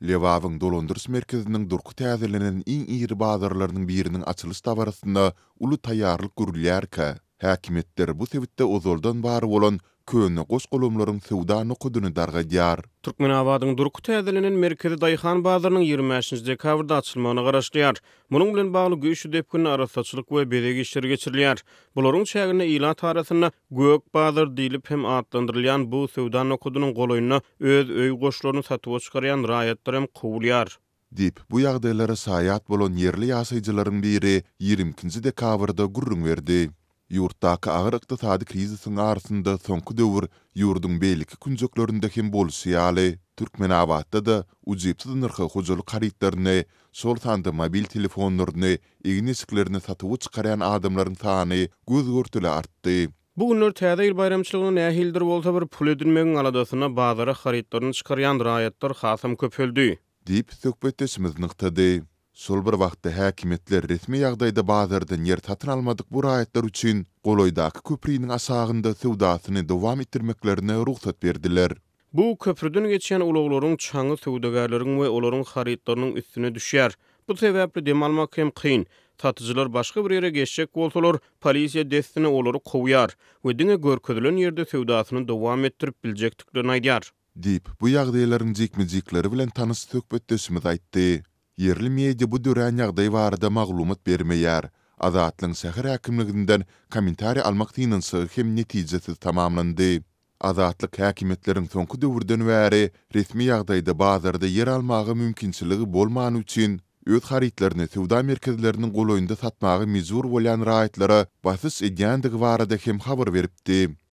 Lebabyň dolandyryş merkeziniň durky täzelenen iň iri bazarlarynyň biriniň açylyş dabarasyna uly taýýarlyk görülýärkä, häkimiýetler bu sebitde ozaldan bar bolan köne goş-golamlaryň söwda nokadyny dargadýar. Türkmenabadyň durky täzelenen merkezi daýhan bazarynyň 25-nji dekabrda açylmagyna garaşylýar. Munuň bilen bagly güýçli depginde arassaçylyk we bezeg işleri geçirilýär. Bularyň çäginde ilat arasynda Gök bazar diýlip hem atlandyrylýan bu söwda nokadynyň golaýynda öz öý goşlaryny satuwa çykarýan raýatlar hem kowulýar. Diýip, bu ýagdaýlara şaýat bolan ýerli ýaşaýjylaryň biri 22 nji dekabrda gürrüň berdi. Ýurtdaky agyr ykdysady krizisiň arasynda soňky döwür ýurduň beýleki künjeklerinde hem bolşy ýaly, Türkmenabatda-da ujypsyz nyrha hojalyk harytlaryny, şol sanda mobil telefonlaryny, egin-eşiklerini satuwa çykarýan adamlaryň sany göz-görtele artdy. Bu günler Täze ýyl baýramçylygyna nähilidir bolsa bir pul edinmegiň aladasynda bazara harytlaryny çykarýan raýatlar hasam köpeldi. Diýip, söhbetdeşimiz nygtady. Şol bir wagtda, häkimiýetler resmi ýagdaýda bazardan ýer satyn almadyk bu raýatlar üçin golaýdaky köpriniň aşagynda söwdasyny dowam etdirmeklerine rugsat berdiler. Bu köprüden geçýän ulaglaryň çaňy söwdagärleriň we olaryň harytlarynyň üstüne düşýär. Bu sebäpli dem almak hem kyn. Satyjylar başga bir ýere geçjek bolsalar, polisiýa dessine olary kowýar we diňe görkezilen ýerde söwdasyny dowam etdirip biljekdiklerini aýdýar. Diýip, bu ýagdaýlaryň jikme-jikleri bilen tanyş söhbetdeşimiz aýtdy. Ýerli media bu dörän ýagdaý barada maglumat bermeýär. Azatlygyň şäher häkimliginden kommentariý almak synanyşygy hem netijesiz tamamlandy. Azatlyk häkimiýetleriň soňky döwürden bäri resmi ýagdaýda bazarda ýer almaga mümkinçiligi bolmany üçin, öz harytlaryny söwda merkezleriniň golaýynda satmaga mejbur bolýan raýatlara basyş edýändigi barada hem habar beripdi.